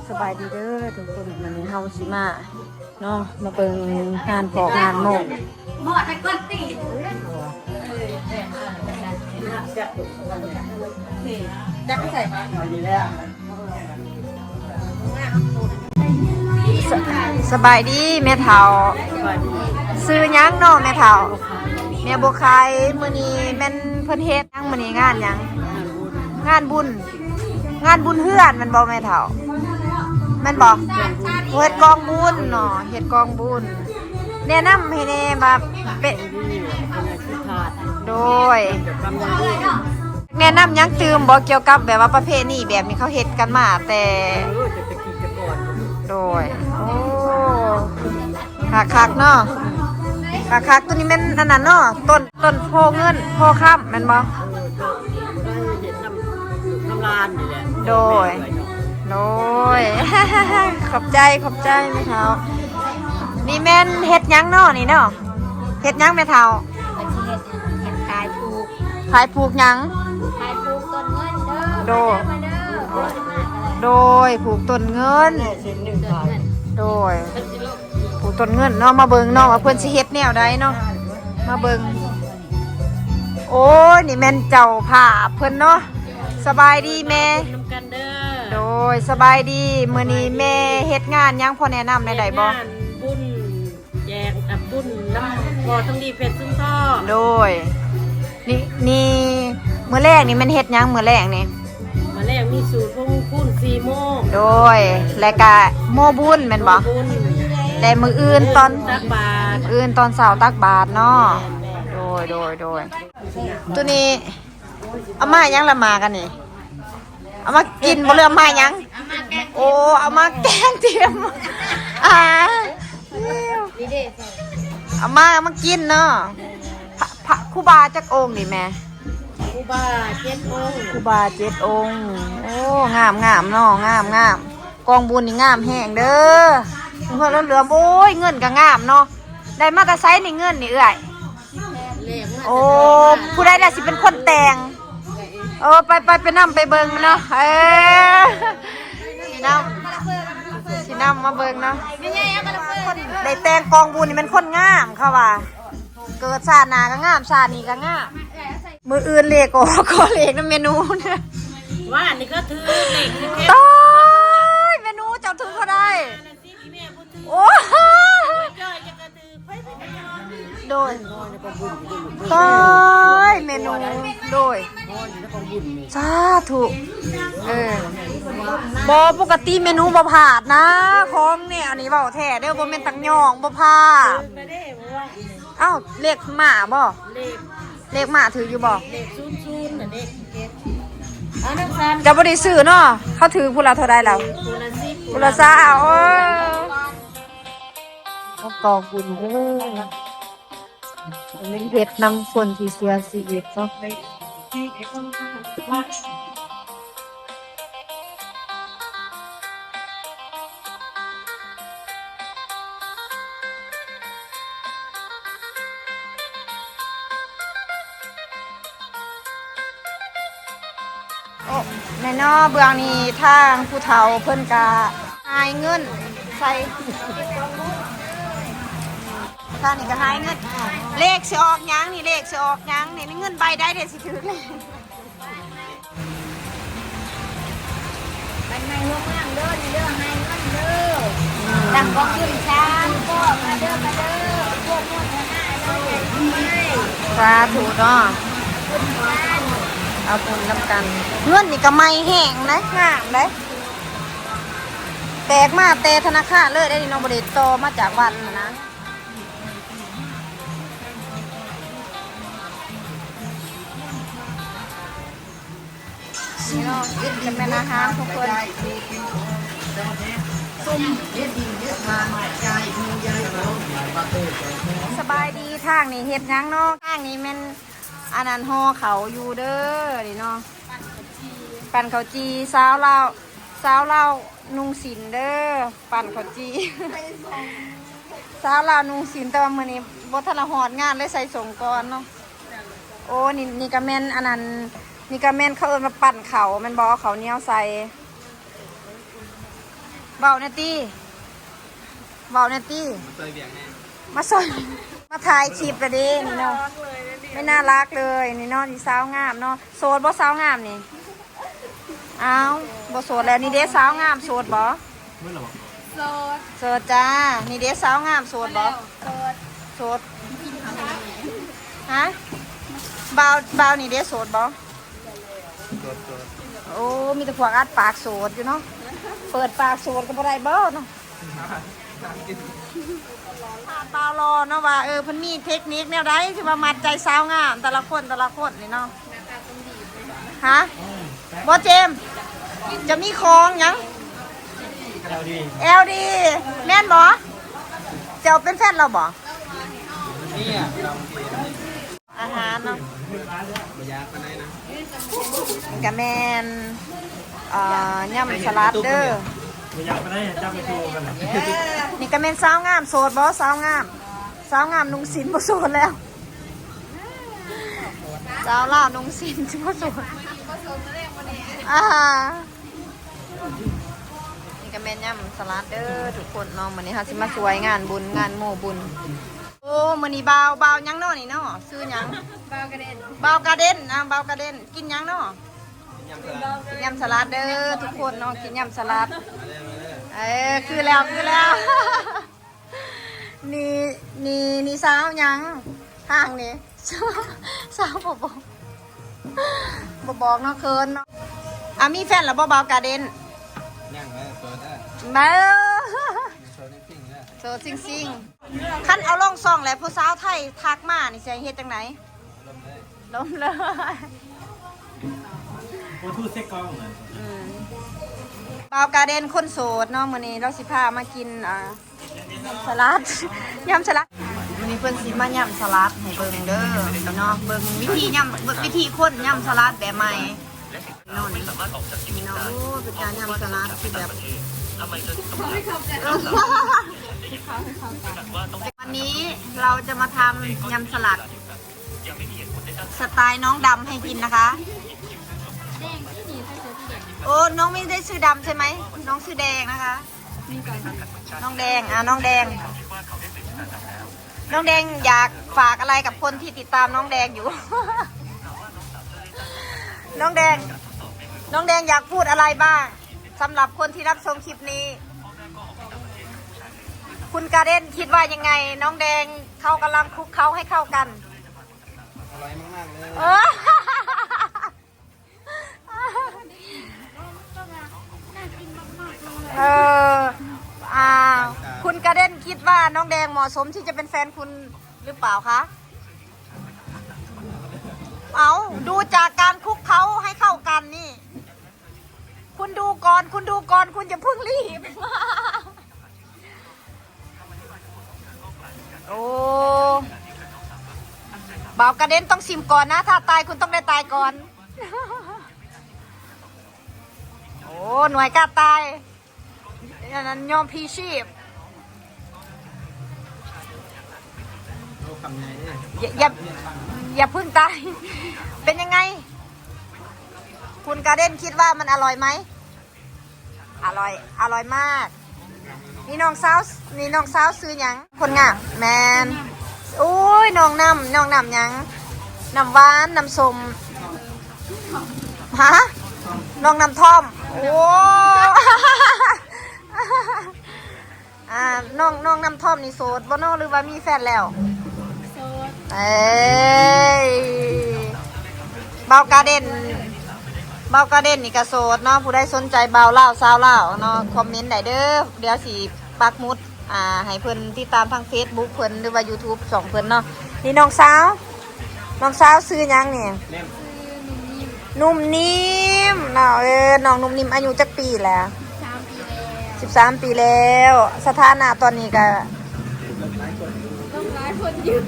ສະບາຍດີເດີທຸກຄົນ ມື້ນີ້ເຮົາຊິມາເນາະ ມາເບິ່ງງານພອກງານໂມງ ສະ ສະບາຍດີແມ່ເຖົ້າ ຊື່ຫຍັງເນາະແມ່ເຖົ້າ? ແມ່ບົວໄຄ. ມື້ນີ້ແມ່ນເພິ່ນເຮັດຫຍັງ? ມື້ນີ້ງານຫຍັງ? ງານບຸນ ງານບຸນເຮືອນແມ່ນບໍ່ແມ່ເຖົ້າ? ແມ່ນບໍ່? ເຮັດກອງບຸນເນາະ ເຮັດກອງບຸນ. ແນະນຳໃຫ້ແດ່ວ່າເປັນ ໂດຍ ແນະນຳຫຍັງຕື່ມບໍ່ ກ່ຽວກັບແບບວ່າປະເພນີແບບນີ້ ເຂົາເຮັດກັນມາແຕ່ ໂດຍ ໂອ້ ຄັກໆເນາະ ຄັກໆ. ໂຕນີ້ແມ່ນອັນນັ້ນເນາະ ຕົ້ນ ຕົ້ນໂພເງິນໂພຄຳແມ່ນບໍ່? ໂດຍ ໂດຍ ຂອບໃຈ ຂອບໃຈແມ່ເຖົ້າ. ນີ້ແມ່ນເຮັດຫຍັງເນາະນີ້ເນາະ? ເຮັດຫຍັງແມ່ເຖົ້າ? ເພິ່ນຊິເຮັດ ເຮັດຂາຍຜູກ ຂາຍຜູກຫຍັງ? ຂາຍຜູກຕົ້ນເງິນເດີ ໂດຍ ມາເດີ ມາເດີ ໂດຍ ຜູກຕົ້ນເງິນ ຕົ້ນເງິນ ໂດຍ ຜູກຕົ້ນເງິນເນາະ. ມາເບິ່ງເນາະວ່າເພິ່ນຊິເຮັດແນວໃດເນາະ ມາເບິ່ງ. ໂອ້ຍ ນີ້ແມ່ນເຈົ້າພາບເພິ່ນເນາະ. ສະບາຍດີແມ່ ນຳກັນເດີ ໂດຍ ສະບາຍດີ. ມື້ນີ້ແມ່ເຮັດງານຫຍັງ ພໍແນະນຳແດ່ໄດ້ບໍ່? ເຮັດງານບຸນ ແຈກ ອາ ບຸນນຳພໍ່ທອງດີເພັດສຸນທອນ ໂດຍ. ນີ້ ນີ້ມື້ແລງນີ້ແມ່ນເຮັດຫຍັງ? ມື້ແລງນີ້ ມື້ແລງມີສູດວົງຄູນສີ່ໂມງ ໂດຍ ແລະກະໂມບຸນແມ່ນບໍ່? ໂມບຸນ ແຕ່ມື້ອື່ນຕອນ ຕັກບາດ ມື້ອື່ນຕອນເຊົ້າຕັກບາດເນາະ ໂດຍ ໂດຍ ໂດຍ. ໂຕນີ້ເອົາມາຫຍັງລະ ໝາກອັນນີ້? ເອົາມາກິນບໍ່ ຫຼືເອົາມາຫຍັງ? ໂອ້ ເອົາມາແກງຕຽມ ອ່າ ເອົາມາ ເອົາມາກິນເນາະ. ພະ ພະ ຄູບາຈັກອົງນີ້ແມ່? ຄູບາເຈັດອົງ ຄູບາເຈັດອົງ. ໂອ້ ງາມໆເນາະ ງາມໆ. ກອງບຸນນີ້ງາມແຮງເດີ ເຮືອນເຫຼືອມໆ. ໂອ້ຍ ເງິນກະງາມເນາະ ໄດ້ມາແຕ່ໃສນີ້ ເງິນນີ້ເອື້ອຍ? ໂອ້ ຜູ້ໃດລະຊິເປັນຄົນແຕ່ງ? ເອີ ໄປ ໄປ ໄປນຳໄປເບິ່ງເນາະ ເອີ ຊິນຳ ຊິນຳມາເບິ່ງເນາະ. ໄດ້ແຕ່ງກອງບຸນນີ້ແມ່ນຄົນງາມ ເຂົາວ່າ ເກີດຊາດໜ້າກະງາມ ຊາດນີ້ກະງາມ. ມື້ອື່ນເລກອອກ ຂໍເລກນຳແມ່ນູ ວານນີ້ກະຖືກເລກ ຕາຍ ແມ່ນູເຈົ້າຖືກເທົ່າໃດ? ໂອ້ ໂດຍ ຕາຍ ແມ່ນູ ໂດຍ ສາທຸ. ເອີ ບໍ່ ປົກກະຕິແມ່ນູບໍ່ພາດນະ ຂອງແນວນີ້ ເວົ້າແທ້ເດີ ບໍ່ແມ່ນຕັງຍອງ ບໍ່ພາດ. ເອົ້າ ເລກມ້າບໍ່? ເລກ ເລກມ້າຖືກຢູ່ບໍ່? ເລກສູນສູນນະເດ. ເຈົ້າບໍ່ໄດ້ຊື້ເນາະ ເຂົາຖືກຜູ້ລະເທົ່າໃດລະ? ຜູ້ລະສິບ ຜູ້ລະຊາວ. ເອີ ກອງບຸນເດີ ເຮັດນຳຄົນທີ່ເສຍຊີວິດເນາະ. ໂອ້ ແມ່ນເນາະ ເບື້ອງນີ້ທາງຜູ້ເຖົ້າເພິ່ນກະຫາຍເງິນໃສ່ ທາງນີ້ກະຫາຍເງິນ. ເລກຊິອອກຫຍັງນີ້ ເລກຊິອອກຫຍັງນີ້ ເງິນໃບໃດເດຊິຖືກເລກ? ໃບໄມ້ຫົວເມືອງເດີ ນີ້ເດີ ໃຫ້ເງິນເດີ ຕັ້ງກອງທຶນສາມ ກໍມາເດີ ມາເດີ ພວກໂມທະນາເດີ ໃຫຍ່ດີເດີ. ສາທຸເນາະ ເອົາບຸນນຳກັນ. ເງິນນີ້ກະໃໝ່ແຮງນະ ງາມເດ້ ແຕກມາແຕ່ທະນາຄານເລີຍເດ້ນີ້ເນາະ ບໍ່ໄດ້ຕໍ່ມາຈາກວັດຫັ້ນນະ. ນີ້ເນາະ ຈະແມ່ນອາຫານທຸກຄົນ. ສະບາຍດີ ທາງນີ້ເຮັດຫຍັງເນາະ? ທາງນີ້ແມ່ນອັນນັ້ນ ຫໍ່ເຂົ້າຢູ່ເດີ ນີ້ເນາະ ປັ້ນເຂົ້າຈີ່ ສາວລາວ ສາວລາວນຸ່ງສິ້ນເດີ ປັ້ນເຂົ້າຈີ່ ສາວລາວນຸ່ງສິ້ນ. ແຕ່ວ່າມື້ນີ້ບໍ່ທັນລະຮອດງານ ເລີຍໃສ່ສົ້ງກ່ອນເນາະ. ໂອ້ ນີ້ ນີ້ກະແມ່ນອັນນັ້ນ ນີ້ກະແມ່ນເຂົາເອີ້ນວ່າປັ້ນເຂົ້າແມ່ນບໍ່? ເອົາເຂົ້າໜຽວໃສ່. ເວົ້າແດ່ຕິ ເວົ້າແດ່ຕິ ມາຊ່ອຍວຽກແດ່ ມາຊ່ອຍ ມາຖ່າຍຄລິບລະເດ້ນີ້ເນາະ ໄມ່ໜ້າລັກເລີຍນີ້ເນາະ ນີ້ສາວງາມເນາະ ໂສດບໍ່ສາວງາມນີ້? ອ້າວ ບໍ່ໂສດແລ້ວ ນີ້ເດ້ສາວງາມໂສດບໍ່? ໂສດ ໂສດຈ້າ ນີ້ເດ້ສາວງາມໂສດບໍ່? ໂສດ ໂສດ ຮະ ບ່າວ ບ່າວນີ້ເດ້ໂສດບໍ່? ໂອ້ ມີແຕ່ພວກອັດປາກໂສດຢູ່ເນາະ ເປີດປາກໂສດກໍບໍ່ໄດ້ບໍ່ເນາະ ຖາມບ່າວຫຼໍ່ເນາະວ່າ ເອີ ເພິ່ນມີເທັກນິກແນວໃດ ທີ່ວ່າມັດໃຈສາວງາມແຕ່ລະຄົນ ແຕ່ລະຄົນນີ້ເນາະ ຮະ ບໍ່ເຈມ ຈະມີຂອງຫຍັງ? ແອລດີ ແອລດີ ແມ່ນບໍ່? ເຈົ້າເປັນແຟນລາວບໍ່? ອາຫານເນາະ ບໍ່ຢາກປານໃດນະ ກະແມ່ນ ເອີ ຍຳສະຫຼັດເດີ ບໍ່ຢາກປານໃດ ຈັບໄປໂຊກັນ ນີ້ກະແມ່ນສາວງາມໂສດບໍ່? ສາວງາມ ສາວງາມນຸ່ງສິ້ນບໍ່ໂສດແລ້ວ ສາວລາວນຸ່ງສິ້ນຊິບໍ່ໂສດ ອ່າ ນີ້ກະແມ່ນຍຳສະຫຼັດເດີທຸກຄົນເນາະ ມື້ນີ້ເຮົາຊິມາຊ່ວຍງານບຸນ ງານໝູ່ບຸນ ໂອ້ ມື້ນີ້ບ່າວ ບ່າວຫຍັງເນາະນີ້ເນາະ ຊື່ຫຍັງ? ບ່າວກະເດັນ ບ່າວກະເດັນ ອ່າ ບ່າວກະເດັນ ກິນຫຍັງເນາະ? ກິນຍຳສະຫຼັດເດີທຸກຄົນເນາະ ກິນຍຳສະຫຼັດ ເອີ ຄືແລ້ວ ຄືແລ້ວ ນີ້ ນີ້ ນີ້ສາວຫຍັງ? ທາງນີ້ ສາວ ສາວບໍ່ບອກ ບໍ່ບອກເນາະ ເຂີນເນາະ ອ່າ ມີແຟນແລ້ວບໍ່ ບ່າວກະເດັນ? ຍັງເລີຍ ໂສດເດີ ເບີ ໂສດຊິງໆເດີ ໂສດຊິງໆ ຄັນເອົາລົງຊ່ອງແລ້ວ ຜູ້ສາວໄທທັກມານີ້ ຊິໃຫ້ເຮັດຈັ່ງໃດ? ລົມເລີຍ ລົມເລີຍ ບໍ່ຖືກໃສ່ກ້ອງເລີຍ ອືມ ບ່າວກະເດັນຄົນໂສດເນາະ ມື້ນີ້ລາວຊິພາມາກິນ ອ່າ ຍຳສະຫຼັດ ຍຳສະຫຼັດ ມື້ນີ້ເພິ່ນຊິມາຍຳສະຫຼັດໃຫ້ເບິ່ງເດີ ເນາະ ເບິ່ງວິທີຍຳ ເບິ່ງວິທີຄົນຍຳສະຫຼັດແບບໃໝ່ ເນາະ ນີ້ເນາະ ໂອ້ ເປັນການຍຳສະຫຼັດທີ່ແບບ ວັນນີ້ເຮົາຈະມາທຳຍຳສະຫຼັດ ສະໄຕລ໌ນ້ອງດຳໃຫ້ກິນນະຄະ ໂອ້ ນ້ອງໄມ່ໄດ້ຊື່ດຳໃຊ່ໄໝ? ນ້ອງຊື່ແດງນະຄະ ນ້ອງແດງ ອ່າ ນ້ອງແດງ ນ້ອງແດງຢາກຝາກອະໄລກັບຄົນທີ່ຕິດຕາມນ້ອງແດງຢູ່? ນ້ອງແດງ ນ້ອງແດງຢາກພູດອະໄລບ້າງ ສຳລັບຄົນທີ່ຮັບຊົມຄລິບນີ້? ຄຸນກາເດັນຄິດວ່າຍັງໄງ? ນ້ອງແດງເຂົາກຳລັງຄຸກເຄົ້າໃຫ້ເຂົ້າກັນ. ອະຮ່ອຍມາກໆເລີຍ. ເອີ ເອີ ອ່າ ຄຸນກາເດັນຄິດວ່ານ້ອງແດງເໝາະສົມທີ່ຈະເປັນແຟນຄຸນຫຼືເປົ່າຄະ? ເອົາ ດູຈາກການຄຸກເຄົ້າໃຫ້ເຂົ້າກັນນີ້ ຄຸນດູກ່ອນ ຄຸນດູກ່ອນ ຄຸນຢ່າເພິ່ງລີບ. ໂອ້ ບ່າວກະເດັນຕ້ອງຊິມກ່ອນນະ ຖ້າຕາຍຄຸນຕ້ອງໄດ້ຕາຍກ່ອນ. ໂອ້ ໜ່ວຍກ້າຕາຍ ອັນນັ້ນຍອມພລີຊີບ. ໂອ້ ຄຳໃຫຍ່ເດ້. ຢ່າ ຢ່າ ຢ່າເພິ່ງຕາຍ. ເປັນຍັງໄງ? ຄຸນກາເດັນຄິດວ່າມັນອະຮ່ອຍໄໝ? ອະຮ່ອຍ ອະຮ່ອຍມາກ. ນີ້ນ້ອງສາວ ນີ້ນ້ອງສາວຊື່ຫຍັງ? ຄົນງາມ ແມ່ນ. ໂອ້ຍ ນ້ອງນ້ຳ ນ້ອງນ້ຳຫຍັງ? ນ້ຳຫວານ ນ້ຳສົ້ມ. ຮະ? ນ້ອງນ້ຳທ່ອມ. ໂອ້ ອ່າ ນ້ອງ ນ້ອງນ້ຳທ່ອມນີ້ໂສດບໍ່ເນາະ ຫຼືວ່າມີແຟນແລ້ວ? ໂສດ. ເອີຍ ບ່າວກາເດັນ ບ່າວກາເດັນນີ້ກະໂສດເນາະ. ຜູ້ໃດສົນໃຈບ່າວລາວ ສາວລາວເນາະ ຄອມເມັນໄດ້ເດີ. ດຽວຊິປັກໝຸດ ອ່າ ໃຫ້ເພິ່ນຕິດຕາມທາງເຟສບຸກເພິ່ນ ຫຼືວ່າຢູທູບຊ່ອງເພິ່ນເນາະ. ນີ້ນ້ອງສາວ ນ້ອງສາວຊື່ຫຍັງນີ້? ໜຸ່ມນິ້ມເນາະ. ເອີ ນ້ອງໜຸ່ມນິ້ມອາຍຸຈັກປີແລ້ວ? ສິບສາມປີແລ້ວ. ສະຖານະຕອນນີ້ກະ ລົມຫຼາຍຄົນຢູ່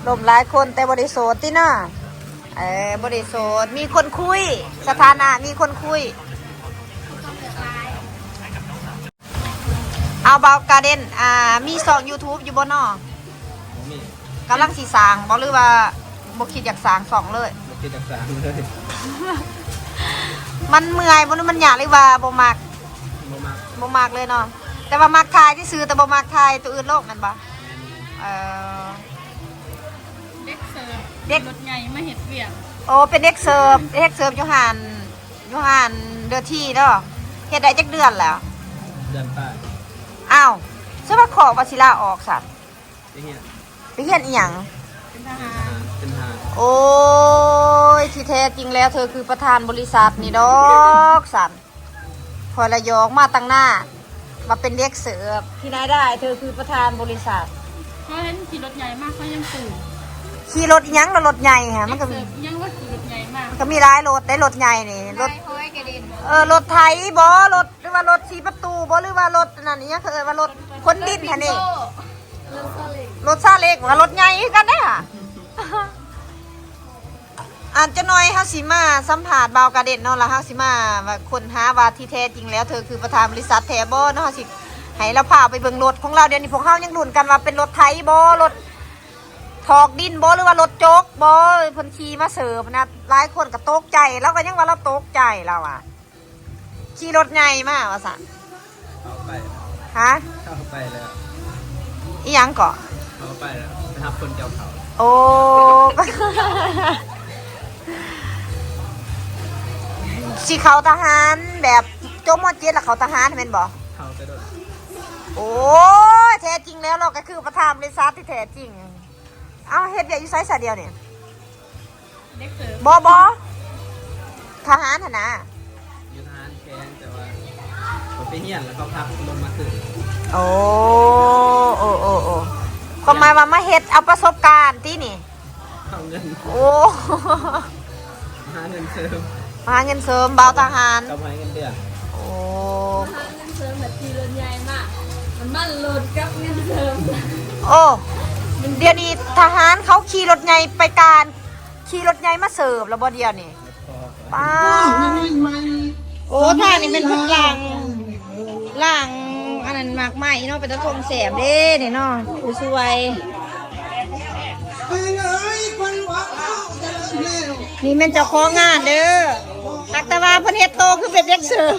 ລົມຫຼາຍຄົນ ແຕ່ບໍ່ໄດ້ໂສດຕິເນາະ? ເອີ ບໍ່ໄດ້ໂສດ ມີຄົນຄຸຍ. ສະຖານະມີຄົນຄຸຍ. ເອົາ ບ່າວກາເດັນ ອ່າ ມີຊ່ອງຢູທູບຢູ່ບໍ່ເນາະ? ບໍ່ມີ. ກຳລັງຊິສ້າງບໍ່ ຫຼືວ່າບໍ່ຄິດຢາກສ້າງຊ່ອງເລີຍ? ບໍ່ຄິດຢາກສ້າງເລີຍ. ມັນເມື່ອຍບໍ່ ຫຼືມັນຍາກ ຫຼືວ່າບໍ່ມັກ? ບໍ່ ບໍ່ມັກເລີຍເນາະ ແຕ່ວ່າມັກຖ່າຍຊື່ໆ ແຕ່ບໍ່ມັກຖ່າຍໂຕອື່ນລົງແມ່ນບໍ່? ເອີ ເດັກເສີບ ເດັກ ລົດໃຫຍ່ມາເຮັດວຽກ. ໂອ້ ເປັນເດັກເສີບ ເດັກເສີບຢູ່ຮ້ານ ຢູ່ຮ້ານເດີທີເນາະ. ເຮັດໄດ້ຈັກເດືອນແລ້ວ? ເດືອນປາຍ. ອ້າວ ສະວ່າຂໍວ່າຊິລາອອກຊັ້ນ. ໄປຮຽນ ໄປຮຽນອີ່ຫຍັງ? ເປັນທະຫານ ເປັນທະຫານ. ໂອ້ຍ ທີ່ແທ້ຈິງແລ້ວເທີຄືປະທານບໍລິສັດນີ້ດອກຊັ້ນ. ຂ້ອຍລະຢອກມາຕັ້ງນານ ວ່າເປັນເດັກເສີບ ທີ່ໄດ້ໄດ້ ເທີຄືປະທານບໍລິສັດ. ຂ້ອຍເຫັນຂີ່ລົດໃຫຍ່ມາ ຂ້ອຍຍັງຕື່ນ. ຂີ່ລົດອີ່ຫຍັງລະ ລົດໃຫຍ່ຫັ້ນ ມັນກໍ ເດັກເສີບອີ່ຫຍັງວ່າຂີ່ລົດໃຫຍ່ມາ. ມັນກໍມີຫຼາຍລົດໄດ໋ ລົດໃຫຍ່ນີ້ ລົດ ເອີ ລົດໄຖບໍ ລົດ ຫຼືວ່າລົດສີ່ປະຕູບໍ ຫຼືວ່າລົດອັນນັ້ນອີ່ຫຍັງ ເຂົາເອີ້ນວ່າລົດຂົນດິນຫັ້ນນີ້. ລົດຊາເລັກ ມັນກໍລົດໃຫຍ່ຄືກັນເດ້ຫະ. ອັນ ຈັກໜ່ອຍເຮົາຊິມາສຳພາດບ່າວກາເດັນເນາະ ແລ້ວເຮົາຊິມາວ່າ ຄົ້ນຫາວ່າທີ່ແທ້ຈິງແລ້ວເທີຄືປະທານບໍລິສັດແທ້ບໍ່ເນາະ. ເຮົາຊິໃຫ້ລາວພາໄປເບິ່ງລົດຂອງລາວ. ດຽວນີ້ພວກເຮົາຍັງລຸ້ນກັນວ່າເປັນລົດໄຖບໍ ລົດຖອກດິນບໍ ຫຼືວ່າລົດຈົກບໍ ເພິ່ນຂີ່ມາເສີບນະ. ຫຼາຍຄົນກໍຕົກໃຈ ລາວກໍຍັງວ່າລາວຕົກໃຈ ລາວວ່າ ຂີ່ລົດໃຫຍ່ມາວ່າຊັ້ນ. ເຂົາໄປແລ້ວ. ຮະ? ເຂົາໄປແລ້ວ. ອີ່ຫຍັງເກາະ? ເຂົາໄປແລ້ວ ໄປຮັບຄົນກ່ຽວເຂົ້າ. ໂອ້ ຊິເຂົ້າທະຫານ ແບບຈົບ ມ.ເຈັດ ແລ້ວເຂົ້າທະຫານແມ່ນບໍ່? ເຂົ້າແຕ່ດົນ. ໂອ້ຍ ແທ້ຈິງແລ້ວເນາະ ກໍຄືປະທານບໍລິສັດທີ່ແທ້ຈິງ. ເອົ້າ ເຮັດວຽກຢູ່ໃສຊະດຽວນີ້? ເດັກເສີບ. ບໍ່ ບໍ່ ທະຫານຫັ້ນນະ. ຢູ່ທະຫານແຂວງ ແຕ່ວ່າໄປຮຽນແລ້ວກໍພັກລົງມາຂຶ້ນ. ໂອ້ ໂອ້ ໂອ້ ໂອ້ ຄວາມໝາຍວ່າມາເຮັດເອົາປະສົບການຕິນີ້? ເອົາເງິນ. ໂອ້ ມາຫາເງິນເສີມ ມາຫາເງິນເສີມ ບ່າວທະຫານ ກໍໃຫ້ເງິນເດືອນ. ໂອ້ ມາຫາເງິນເສີມແບບຂີ່ລົດໃຫຍ່ມາ ນ້ຳມັນລົດກັບເງິນເສີມ. ໂອ້ ດຽວນີ້ທະຫານເຂົາຂີ່ລົດໃຫຍ່ໄປການ ຂີ່ລົດໃຫຍ່ມາເສີບແລ້ວບໍ່ດຽວນີ້? ປ້າ ໂອ້ ທາງນີ້ແມ່ນເພິ່ນລ້າງ ລ້າງອັນນັ້ນໝາກໄມ້ເນາະ ເປັນຕາຊົມແຊບເດ້ນີ້ເນາະ ຜູ້ຊ່ວຍ. ນີ້ແມ່ນເຈົ້າຂອງງານເດີ ຫາກແຕ່ວ່າເພິ່ນເຮັດໂຕຄືເປັນເດັກເສີບ.